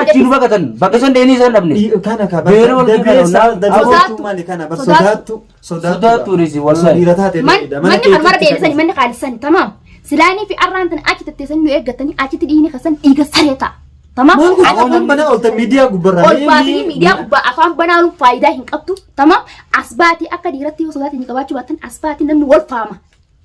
Achi nu baqatan bakka san deemanii isaan dhabne. Kana ka Beera wal dabeessa keessa dabeessuu maali kana bar Sodaattu. sodaattu Sodaattu risi, wallahi. Osoo dhiira taate Man, dha. manni keetti marmara itti deebisanii manni qaalisani tamaam. Silaanii fi arraan tana achi tatteessanii nu eeggatanii achitti dhiigni keessan dhiiga saree ta'a. Tamaam. Maal gocha Achi- afaan banaa ooltan miidiyaa gubbarraa. Ol baasanii miidiyaa gubbaa afaan banaanuun faayidaa hin qabdu. Tamaam. As baatii akka dhiiratti yoo sodaatanii qabaachuu baattan as baatii namni wal faama.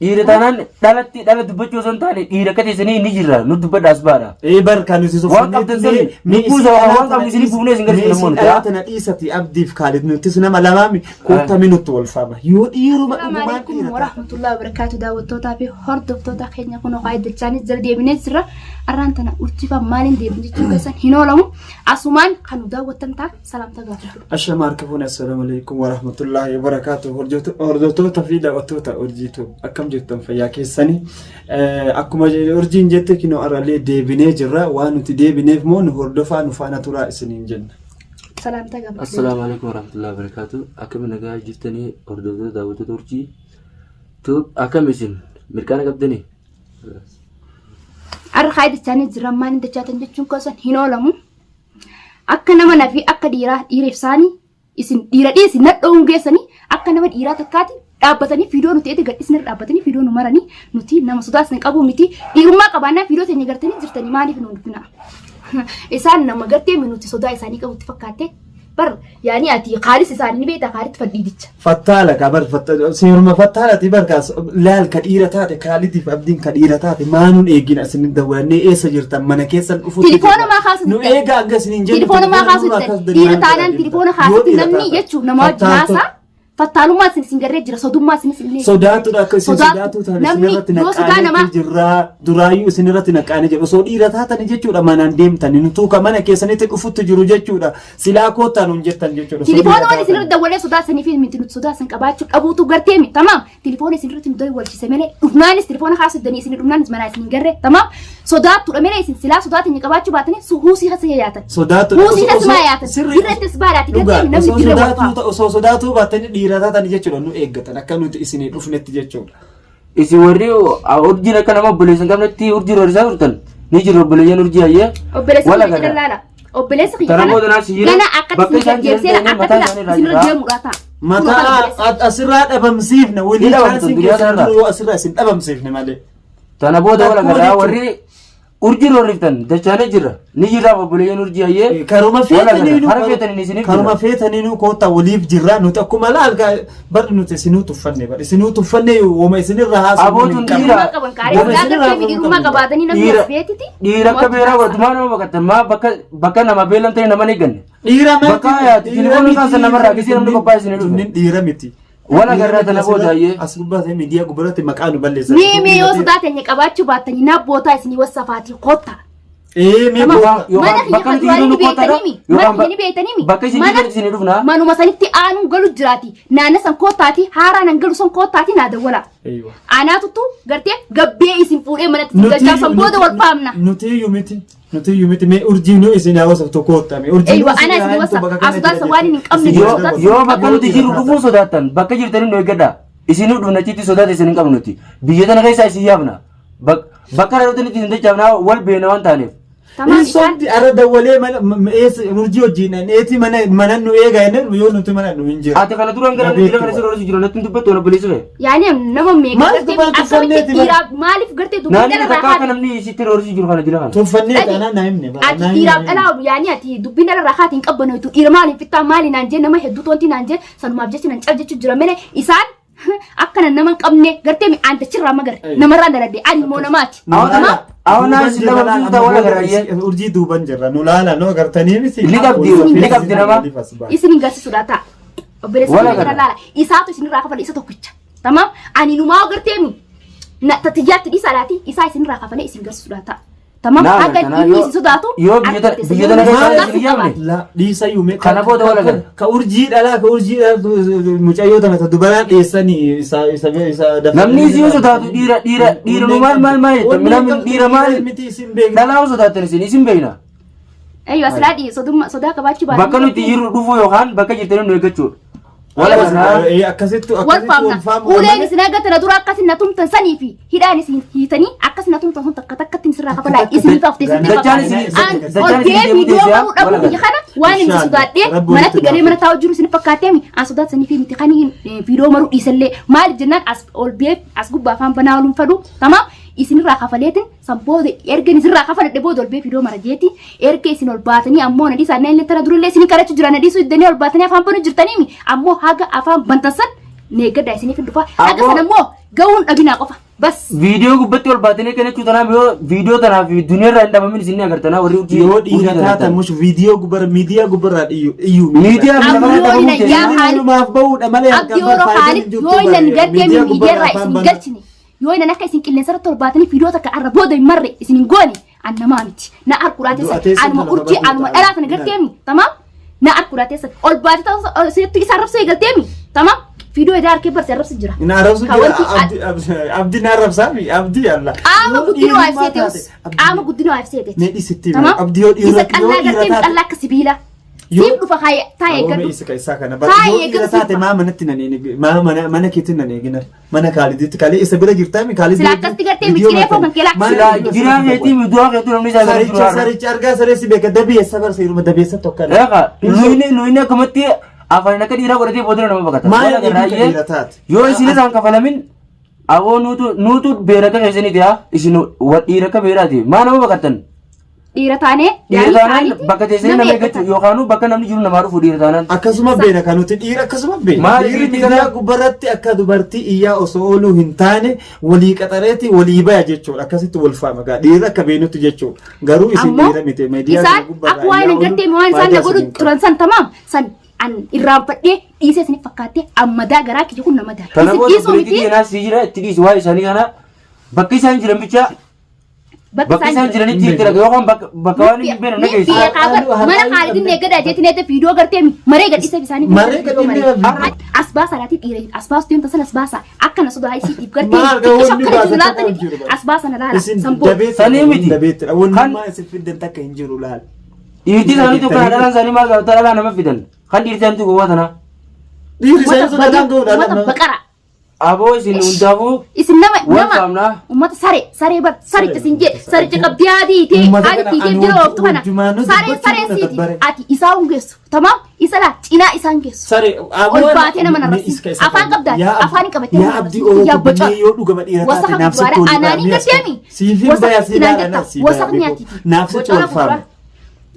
Dhiira taanaan dhalatti dhala dubbachuu osoo hin taane dhiira akka teessanii ni jirra nu dubbadha as baadha. Ee bar kan nuti Waan qabdan sani lubbuu isaa waan qabnu isinii buufnee isin garsiifna namoonni. Dhalaa tana dhiisati abdiif kaalid nutis nama lamaami koottamii nutti wal faama. Yoo dhiiruma Assalamu dhugumaan alaikum dhiira taate. warahmatullahi wabarakatuh daawwattootaa fi hordoftoota keenya kun ho'aa iddachaanis jala deebinee jirra. Arraan tana urjiifaa maaliin deebin jechuun keessan hin oolamu. Asumaan kan nu daawwattan ta'a salaamta gaafadhu. Ashama harka fuune assalaamu alaikum warahmatullahi wabarakaatu. Hordoftoota fi daawwattoota urjiitu akkam jirtan fayyaa keessanii. Akkuma urjiin jette kinoo arralee deebinee jirra. Waan nuti deebineef moo nu hordofaa nu faana turaa isiniin jenna. Salaamta gaafadhu. Assalaamu alaikum warahmatullahi wabarakatuh. Akkam nagaa jirtanii hordoftoota daawwattoota urjii. Tu akkam isin mirqaana qabdanii? Arra haa iddachaanis jirra maaliin dachaatan jechuun keessan hin oolamu. Akka nama nafi akka dhiiraa dhiira ibsaanii isin dhiira dhiisi nadhoon geessanii akka nama dhiiraa takkaati dhaabbatanii fiidoo nuti eeti gadhisne irra dhaabbatanii fiidoo nu maranii nuti nama sodaas hin qabu miti dhiirummaa qabaannaa fiidoo teenya gartanii jirtanii maaliif nu dhufina isaan nama gartee nuti sodaa isaanii qabutti fakkaatte bar yaani ati kaalis isaanii ni beektaa kaalitti fadhiidicha. Fattaala ka bar seeruma fattaalati bar ka laal ka dhiira taate kaalidiif abdiin ka dhiira taate maanuun eegina isin dawwannee eessa jirtan mana keessan dhufuutti Tilifoona maa kaasu nu diddan? eega hanga isiniin jennu Tilifoona maa kaasu nurraa diddan? kaasuu Dhiira maal taanaan godhaa tilifoona jirta? Yoo kaasutti dhiira namni taatan. jechuun nama wajjin Fattaaltota. haasaa fattaalummaa isin isin garree jira sodummaa isin isin Sodaatudha akka isin Sodaatu. sodaatuu taane isin Namni irratti yoo sodaa namaa naqaanee jirraa duraayyuu isin irratti naqaanee jira osoo dhiira taatanii jechuudha manaan deemtanii nutuu ka mana keessanitti dhufutti jiru jechuudha silaa koottaa nuun jettan jechuudha. osoo dhiira Tilifoona waan isin taatanii. irratti dawwalee sodaa sanii fi miti nuti sodaa san qabaachuu dhabuutu gartee miti tamaam tilifoona isin irratti nu dawwalchise malee dhufnaanis tilifoona kaasuu danii isin dhufnaanis manaa isin hin garree tamaam sodaattuudha malee isin silaa sodaa teenya qabaachuu baatanii huusii keessa yaatan. Sodaatudha. Huusii keessa maa yaatan Sirrii- dirreettis baadhaati Dhugaa, gartee namni osoo dirree wal sodaatuu faama. osoo sodaatuu baatanii dhiira taatanii jechuudha nu eeggatan akka nuti isinii dhufnetti jechuudha. Isin warri urjiin akka nama obboleessa hin qabnetti urjii roorisaa turtan ni jiru obboleeyyan urjii hayyee. Obboleessa Wal kiyya agarra. jala laala. Obboleessa kiyya Tana kana booda naa si jira. gana akkatti Bakka isin isaan jiran gaggeesseera deemee akkatti mataa isaanii irraa isin irra jira. deemuudha ta'a. Mataa asirraa dhabamsiifne Ni walii dhabamtu, chaansiin duniyaa keessa kanarraa. jiru yoo asirraa isin dhabamsiifne malee. Tana booda wal Akkuma agarraa jechuun. warri urjii roorriftan dachaanee jirra. Ni jirraaf obboleeyyan urjii hayyee. Karuma Wal agarra. feetaniinuu Hara feetaniin isiniif karuma jirra. feetaniinuu koottaa waliif jirra nuti akkuma laal bar nuti isinuu tuffanne bar isinuu tuffanne woma isinirra haasofnu Abootuun hin qabnu. dhiira. Dhiirummaa qaban kaaree Wama sodaa isinirraa gartee dhiirummaa qabnu. qabaatanii namni Dhiira as beetiti. dhiira akka beeraa godhatu maa nama baqattan maa bakka bakka nama beelan ta'e nama hin eegganne. Dhiira miti. Bakka hayaati, telefoona kaasan namarraa gisee namni qophaa'e isinii dhufe. Tunnin dhiira miti. Wal agarraa tana booda hayyee. As gubbaa ta'e miidiyaa gubbaratti maqaa nu balleessan. Mee mee yoo sodaa teenya qabaachuu baattanii naa bootaa isinii wassafaati kotta. Ee mee Nama- booda. Yookaan Mana kiyya bakka kan nuti duraanii jirru ni koottaadha. beektanii mi? Mana Yookaan kiyya ni beektanii mi? bakka isin Mana- jirtan isinii dhufna. Manuma sanitti aanuun galu jiraati. Naanna san koottaati haaraa nan galu san koottaati naa dawwala. Eeywa. Anaatutu gartee gabbee isin fuudhee manatti isin galchaa san booda wal faamna. Nuti iyyuu miti. Nuti iyyuu miti mee urjii nu isin haa wasaftu koottame. Urjii Eeywa, ana isin wasaf. As waan hin qabne Yoo sodaatu. yoo bakka nuti jirru dhufuu sodaattan bakka jirtanii nu eeggadha. Isinii dhufna achitti sodaata isin hin qabnu nuti. Biyya tana keessaa isin yaafna. Bakka dhalootni isin dachaafna wal beena waan taaneef. Tamaam Hin isaan sobdi ara dawwalee mana eessa urjii wajjin eeti mana mana nu eega jennee yoo nuti mana nu hin jiru. Ati kana duraan gara nuti kana sirra jiru natti hin dubbattu waan obboleessi kee. yaani nama meeqa Maaliif gartee dubbaan akkamitti tuffanneeti bara? dhiiraaf maaliif gartee dubbii Naanni dhala irraa takka akka kaate namni isitti roorsi jiru kana jira kana. Tuffannee Dhagi. taanaan naa himne. bara, ati naa himne, dhiiraaf naa himne. dhalaa yaani ati dubbiin dhala irraa kaate hin qabbanoytu dhiira maaliin fixxaa maali naan jee nama hedduu toonti naan jee sanumaaf jecha nan cal jechuu jira malee isaan akkana nama hin qabne gartee mi aan dachirraa magare Ayyo. namarraa daladhe ani immoo namaati. Nu laala. Awwa naa Duuban isin jirra lama laala, bisu ta'uu amma agarra, booda Urjii duuban jirra nu laala nu agartanii miti. Ni qabdi, ni qabdi nama. Isin hin garsiisuudha ta'a. Obboleessa Wala keenya gara. laala isaatu isinirraa kafale isa tokkicha. Tamaam ani numaa gartee mi na tatiyyaatti dhiisaa laati isaa isinirraa kafale isin garsiisuudha ta'a. Tamaam Naa haga kanaa inni yoo- isin sodaatu yoo biyya tana- biyya tana keessa sodaatu isin yaamne. qaba. La dhiisa yuume. Kana booda wal agarra. Ka urjii dhalaa ka urjii dhalaa mucayyoo tana ta dubaraan dhiyeessanii isa isa isa Namni isin sodaatu dhiira dhiira dhiira nu maal maal maal jettan namni dhiira maal miti isin beekna. dhalaa yoo sodaattan isin isin beekna. Ayyo asilaa dhii sodumma sodaa qabaachuu baate. Bakka nuti jirru dhufuu yookaan bakka jirtanii nu eeggachuudha. Wal agarraa. Akkasittu Wal akkasittu faamna. wal faamu. Uleen isin agartan dura akkasin na tumtan sanii fi hidhaan isin hiitanii akkas na tumtan sun takka takkatti isin irraa kafalaa isin faafte isin Dachaan isin An dachaan ol isin bee deemuu viidiyoo teessiyaa baruu wal dhabuu biyya agarra. kana waan inni sodaadhee Rabbi manatti walitti galee mana naaf. taa'u jiru isin fakkaatee an sodaat sanii fi miti kan viidiyoo maruu dhiisallee maaliif jennaan as ol bee as gubbaa afaan banaa ooluun fadhu tamaam isinirraa kafaleetin san booda erga isinirraa kafaladhe booda ol bee viidiyoo mara jeeti erga isin ol baatanii ammoo na dhiisaa na tana durillee isin kadhachuu jira na dhiisuu iddanii ol baatanii afaan banuu jirtanii ammoo haga afaan bantan san neeggadhaa isiniif hin dhufa haga Aboo. san ammoo ga'uun dhabinaa qofa bas. Viidiyoo gubbatti ol baatanii kan jechuu tanaaf yoo viidiyoo tanaaf duniyaa irraa hin dhabamin isin ni agartanaa warri hojii Yoo dhiira taatan mush viidiyoo gubbara miidiyaa gubbarraa dhiyyu iyyuu. Miidiyaa fi Ammoo lafarraa yoo dhabamuu yaa keessanii haali- Maaf bahuudha malee Abdii Oromoo Khaalid yoo inni gartee miidiyaa irraa isin galchine yoo inni akka isin qilleensa irratti ol baatanii viidiyoo takka arra booda hin marre isin hin goone an namaa miti na arkuraa Du'a teessan teessan anuma kana urjii lafa anuma baduu dhalaa tana gartee mi tamaam na arkuraa teessan ol baatee isinitti isa arrabsee galtee mi tamaam viidiyoo idaa harkee barse arrabsi jira. Na arrabsu Ka jira wanti- abdi abdi na arrabsaa mi abdi alla. Qaama guddina waa ibsee ta'us qaama guddina waa ibsee Mee dhisitti Tamaam abdi yoo dhiira isa qallaa gartee mi qallaa akka sibiilaa Yoo- siif dhufa taa'ee Awwame gadhu. isa isaa kana bara Taa'ee yoo dhiira eeggatu taate siif maa manatti nan eegin maa mana mana keetti nan eegin mana kaaliditti kaalee isa bira jirtaa mi kaalidii Sila akkasitti gartee miciree foon kan keelaa Silaa jiraa keetii miidiyaa keetii namni isaa gara jiru Saricha har'a. saricha argaa sareessi beeka dabeessa barsa yeruma dabeessa tokko Eegaa luyni luyni akkamatti afaan akka dhiiraa godhatee booda nama baqata. Maal Wal agarraa eeguu iyyee dhiira taate? Yoo isin irraan kafalamin aboo nuutu nuutu beera akka keessaniiti haa isin wa dhiira akka beeraati maa nama baqattan? Dhiira taanee Dhiira yaa'ii taanaan taaniiti bakka teessanii nama nama eeggatan. eeggachuu yookaan bakka namni jiru namaa dhufu dhiira taanaan. Akkasuma beena kan nuti dhiira akkasuma beena. Maal Dhiirri dhiirri miidiyaa kana- gubbarratti akka dubartii iyyaa osoo ooluu hin taane walii qaxareeti walii baya jechuudha. Akkasitti wal faama gaa dhiirri akka beenutti jechuudha. Garuu isin Ammoo dhiira miti miidiyaa isaan kana gubbarraa akka waan iyyaa hin gartee ooluun waan isaan na faayidaa godhu isin hin qabu. turan san tamaam san an irraanfadhee dhiisee isin fakkaattee ammadaa garaa kiyya kun nama daala. Kana Isin booda dhiisuu obboleettii miti keenyaa si jira itti dhiisi waa isaanii kana bakka isaan jiran bicha bakka bakka isaan isaan jiranitti itti raga yookaan bakka bakka waan hin beekne na geessu. Biyya kaagar mana Khaalidin eeggadaa jeetiin eegde viidiyoo gartee maree gadhiisee isaanii Maree gadhiisee as baasaa laati dhiira as baasu deemta san as baasaa akka na sodaa isiitiif gartee Maal gaa xiqqisho wanni akkana jiru baasan takka hin laatanii jiru bara. as baasaa na laala Isin san booda. dabeetti Sanii miti. dabeettidha. Wanni Kan- maa isin fiddan takka hin jiru laal. Dhiirti isaanii tokko kana dhalaan isaanii maal gaafata dhalaa nama fidan kan dhiirti isaanii tokko waa tanaa. Dhiirri isaanii sun dhalaan ga'uudha. Uummata baqara. Aboo isin hundaafuu Isin nama wal nama faamnaa. uummata sare saree bar saricha isin jedhe saricha qabdii haadhi hiitee Uummata haadhi kana hiitee ani jira wajju- ooftu kana wajjumaanuu saree dubbachuu saree na siiti dabbare. ati isaa hungeessu tamaam isa laa cinaa isaan geessu. Sare Ol baatee nama narrabsi. Afaan qabdaa? Afaan hin qabattee Yaa nama abdii narrabsi. Oromoo Yaa boca. yoo dhugama dhiira taate Wasaqa naaf sitti guddaadha. olii Anaanii garteemi. Siifin Wasaqa baya sii sinaan baala jetta. naaf sii baya Wasaqni beeku. atiiti. Naaf sitti Bocola wal faama. gurgura.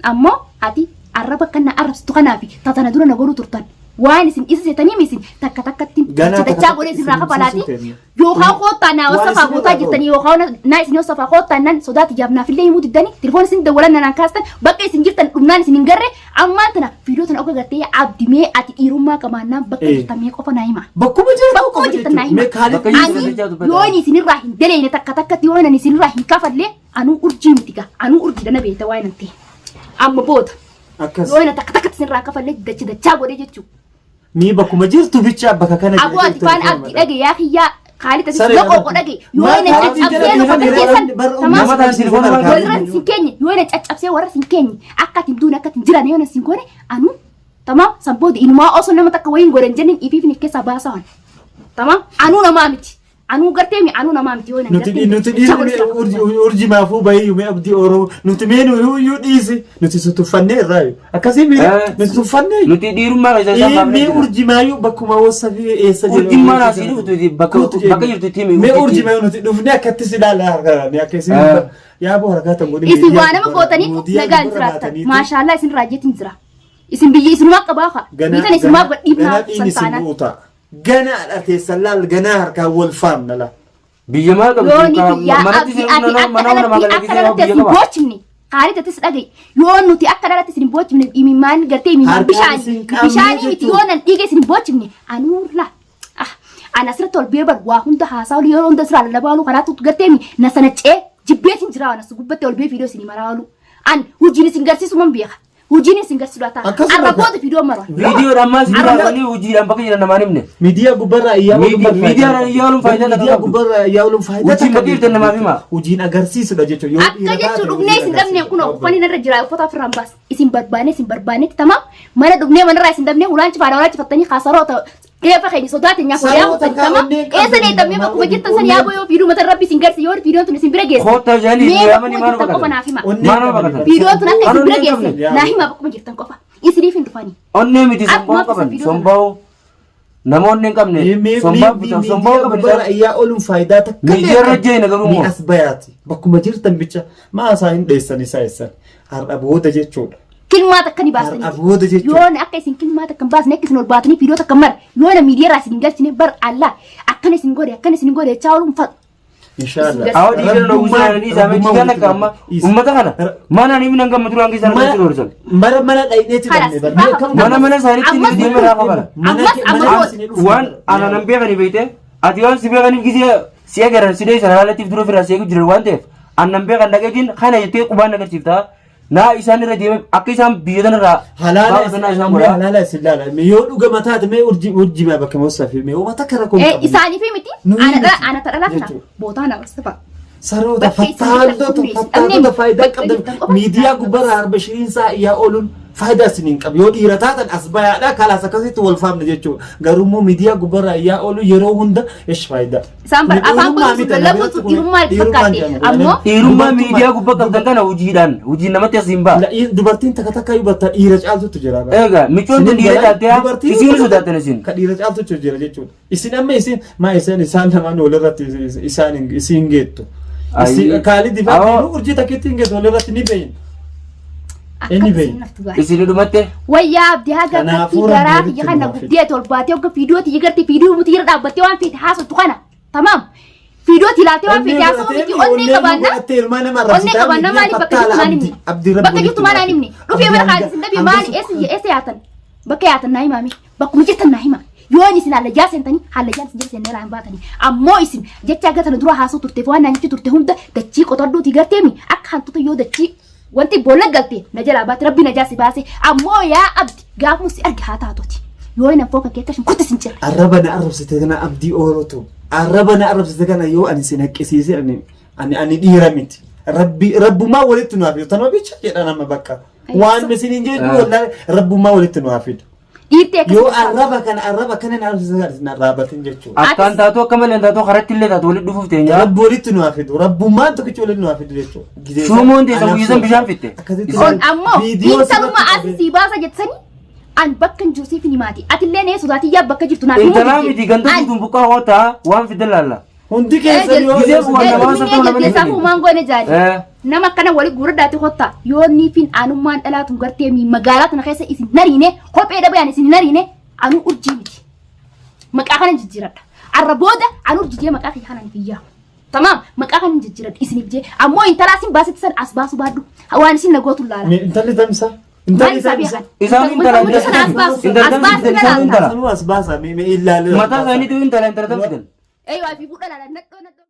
Ammoo ati arraba kan na arrabsitu kanaafi tatana dura na godhuu turtan. Waan isin isa seetanii isin takka takkatti Ganaa takka dachaa godhee isin isin irraa kafalaati. ibsuu teenya. Yookaan koottaa naa Waan wasafaa isin gootaa irraa jirtanii yookaan naa isin wasafaa koottaa nan sodaati jaabnaafillee himuu diddanii telefoon isin dawwalan nanaan kaastan bakka isin jirtan dhumnaan isin hin garre ammaan tana viidiyoo tana oga gartee abdimee ati dhiirummaa qabaannaan bakka Eh. jirtan mee qofa naa hima. Bakkuma jirtu Bakkuma jirtan naa hima. Mee kaalid Bakka jirtu Ani dachaa dubbata. yoo inni isinirraa hin daleene takka takkatti yoo inni isinirraa hin kafalle anuu urjii miti gaa anuu urjii dana beekta waan hin ta'e. Amma booda akkas. yoo inni takka takkatti isinirraa kafalle dacha dachaa godhe jechuudha. Mii bakkuma jirtu bicha bakka kana Aboo ati faan abdii dhage yaa kiyyaa Khaalid asis Saree yoo nama- qoqqo dhage yoo Maal inni Khaalid caccabsee jala lufa deemanii keessan bar- tamaam Nama ta'an telefoona maal walirra sin keenye yoo inni caccabsee warra sin keenye akka ati hin duune akka ati hin jiraanne yoo inni sin goone anuu tamaam san booda inumaa osoo nama takka wayiin godhan jennin ifiif ni keessaa baasawan tamaam anuu namaa miti anuu gartee mi anuu namaa miti yoo inni Nuti nuti dhiirri urji maafuu bahiyyuu mee abdii Oromoo nuti mee nuyi dhiisi nuti si tuffannee irraayu akkasii mee Eh. nuti tuffannee Nuti dhiirummaa keessa isaan Mee baafnee jira. urji maayuu bakkuma wasafii eessa jiru Urjimmaan asii dhuftu bakka bakka jirtu itti himi. Mee urji maayuu nuti dhufnee akkatti si ilaala harka ni akka isin Eh. yaa boo harkaa tan godhin Isin waa nama gootanii nagaan jiraattan maashaallaa isin raajjeetiin jira isin biyya isinumaa qabaa kaa biitan isinumaa gadhiifnaa dhiin san isin taanaan buuta ganaa dha teessan laal ganaa harkaan wal faamna laal. Biyya maal qabdi? Yoo ni biyyaa Manatti abdii isin ati nama akka mana nama dhalatti akka galakisee dhalatti biyya as hin qaba. boochifne Khaalid atis dhaga'i yoo nuti akka dhalatti isin hin boochifne imimmaan gartee imimmaan Harkaan bishaanii isin qabnee bishaanii miti jechuudha. yoo nan dhiiga isin hin boochifne anuurla ah ana asirratti ol bee bar waa hunda haasaa olii yeroo hunda sirraa lallabaa oluu karaa tuttu gartee mi na sana cee jibbeetiin jira waan as gubbatti ol bee viidiyoo isin maraa oluu an hojiin isin garsiisu man beeka hojiin isin garsiisu laata Akkasuma arra ka- booda viidiyoo marwa Viidiyoodhaan ammaa isin Arra- baafanii hojiidhaan bakka jiran namaan himne. Miidiyaa gubbarraa iyyaa ooluun Miidi- miidiyaadhaan iyyaa ooluun faayidaa takka Miidiyaa qabdu. gubbarraa iyyaa ooluun faayidaa Hojiin bakka jirtan namaaf hima. Hojiin agarsiisudha jechuudha. Yoo Akka dhiira taate jechuun dhufnee hojiin isin dhabne agarsiisudha. kun uffanni narra jira uffata ofirraan baas. Isin barbaanne isin barbaannetti tamaam mana dhufnee manarraa isin dabnee ulaan cifaadha ulaan cifattanii kasaroota dheefa keenya sodaate nyaaf Saroota yaa kutan tamaam kaa'onnee hin eessa qabnu. dheettamee bakkuma jirtan san yaaboo yoo fiiduu mata rabbi isin garsi yoo fiidoon tun isin bira geesse. Koottaa jaanii Mee yaamanii bakkuma maal jirtan qofa baqatan? naaf hima. Onnee Maal qabani baqatan? bara. Fiidoon tun akka isin bira Onnee geesse qabne. naa hima bakkuma jirtan qofa. Isiniif hin dhufanii. Onnee miti Akkuma somba'uu akkasuma qaban viidiyoo sana. somba'uu namoonni hin qabne sombaa bitan somba'uu qaban Miidiyaa isaan iyyaa ooluun faayidaa takka Miidiyaa irra jeena garuu Ni immoo. as bayaati. Bakkuma jirtan bicha maa isaa hin dheessan isaa eessan. Har'a booda jechuudha. Kilmaa takka ni baastanii. Har'a booda jechuudha. Yoona akka isin kilmaa takka hin baasne akka isin ol baatanii viidiyoo takka mara yoona miidiyaa irraa isin hin galchine bar Allah akkana isin godhe akkana isin godhe jechaa ooluun fadhu. Inshaallah. Awwa dhiigan Rabbummaan- dhowwisaa isaanii Rabbummaan dhiigan akka amma walitti ummata kana mana ani minan gamma duraan keessaa nama doorsan. Mara mana dhayneeti Kalas, dhabne bar. Mee kam Mana mana isaaniitti Ammas- ni deemee raafa bara. Ammas amma booda. Waan ana nan beekani beekte ati waan si beekaniif gisee si agaran si dheessan haalatiif dura ofirraa si eegu jiran waan ta'eef annan beekan dhaqeetiin kana jettee qubaan agarsiifta. Naa isaan irra deeme akka isaan biyya tanarraa Halaala baafatan naa isaan mee godha. halaala isin laala. Mee yoo dhuga mataati mee urjii urjii maa bakka moosaa fi mee uummata akka rakkoo hin Eh, qabne. isaanii fi miti Nuyi ana dhala miti. ana tadhala kana Jechuudha. bootaa na barsiifa. Saroota Bakka isin fattaaltota jirtan qulqulleessi. fattaaltota Dhabnee faayidaa bakka qabdan jirtan qofa miidiyaa naaf gubbarraa harba shiriinsaa iyyaa ooluun faayidaa isin hin qabu. Yoo dhiira taatan as bayaadha kalaas akkasitti wal faamna jechuudha. Garuu immoo miidiyaa gubbarraa iyyaa oolu yeroo hunda ish faayidaa. Isaan bar afaan Dhiirummaa kun miti, lallabuutu kun dhiirummaa itti dhiirummaan fakkaate. jedhama. Ammoo Dhiirummaa Dubartummaa- miidiyaa gubbaa qabdan kana hojiidhaan hojiin namatti as hin ba'a. Dubartiin takka takka iyyuu bakka dhiira caaltutu jira. bara. Egaa michoon tun dhiira caaltee Dubartiin isiin sodaattan isin. Ka dhiira caaltutu jira jechuudha. Isin amma isin maa isin isaan lamaan walirratti isaan isin geettu. Ayi. Kaalid ifaa Awoo. urjii takkitti hin geettu walirratti ni beeyna. akka Inni isin beeyna. naftu gaari. Isin dhumatte Wayyaa abdii haga Kanaafuu akkatti garaa rabbi kiyya walitti kana nu haa guddee tolbaatee hogga fiidiyoo tiyya gartee fiidiyoo muti irra dhaabbattee waan feete haasoftu kana tamaam fiidiyoo tiyya ilaaltee waan feete haasoftu miti onnee qabaanna onnee qabaanna maaliif bakka jirtu naan himne bakka jirtu maal naan himne dhufee mana kaanii isin dhabe maali eessa eessa yaatan bakka yaatan naa himaame bakkuma jirtan naa hima yoo inni isin hallayyaa seentanii hallayyaan isin jala seennee irraa baatanii ammoo isin jecha aga tana dura haasoo turteef waan naan jechu turte hunda dachii qotadhuutii garteemi akka hantuuta yoo dachii wanti boolla galte na jalaa baate rabbi najaa si baase ammoo yaa abdi gaafuma si arge haa taatuuti yoo hin affoo kan kee akka shunkurti sin cirre. Arraba na arrabsite kana abdii oolutu. Arraba na arrabsite kana yoo ani sin haqqisiise ani ani ani dhiira miti. Rabbi rabbummaa walitti nu hafidu. Tanuma bicha jedha nama bakka. Waan isin hin jedhu wallaahi rabbummaa walitti nu hafidu. Dhiirtee akkasii Yoo arraba kana arraba kana na arrabsite kana sin arraabatin jechuudha. Akkaan taatu akka malee taatu karatti illee taatu walitti dhufuuf teenya. Rabbi walitti nu hafidu. Rabbummaan tokkichi walitti nu hafidu jechuudha. Gizee sana Shuumoon teessa anaaf guyyisan bishaan fitte. Akkasitti On ammoo viidiyoo intaluma sirratti as si baasa jettanii an bakka hin jiru siif hin himaati. Atillee nee sodaatiyyaa bakka jirtu naaf himuu Intalaa didde. miti ganda An- guutuun buqqaa hootaa waan fiddan laalla. Hundi keessan yoo Gizee bu'aa Eh, namaa dhumni sababa nama jaldeessaa ni uumaan goone jaali. Eh. Nama akkana wali gurraddaati kotta yoo niifin anummaan dhalaatun gartee mi magaalaa tana keessa isin nariine kophee dhabayaan isin nariine anuu urjii miti. Maqaa kana jijjiiradha. Arra booda anuu urjii jee maqaa kiyya kana ni fiyyaa. Tamaam maqaa kana jijjiiradha isiniif jee ammoo intalaa isin baasetti san as baasu baadhu waan isin na gootu laala. Intalli tamsa. Maal Intalli isaa tamsa. beekan? Isaan intala Mucaa sana as baasu. intala As baasu intala na laala. intala. Sanuu as baasa mee mee ilaali. Mataa isaaniitu intala intala tamsitan. Eeyyuu fi fuudha laala nadhoo nadhoo.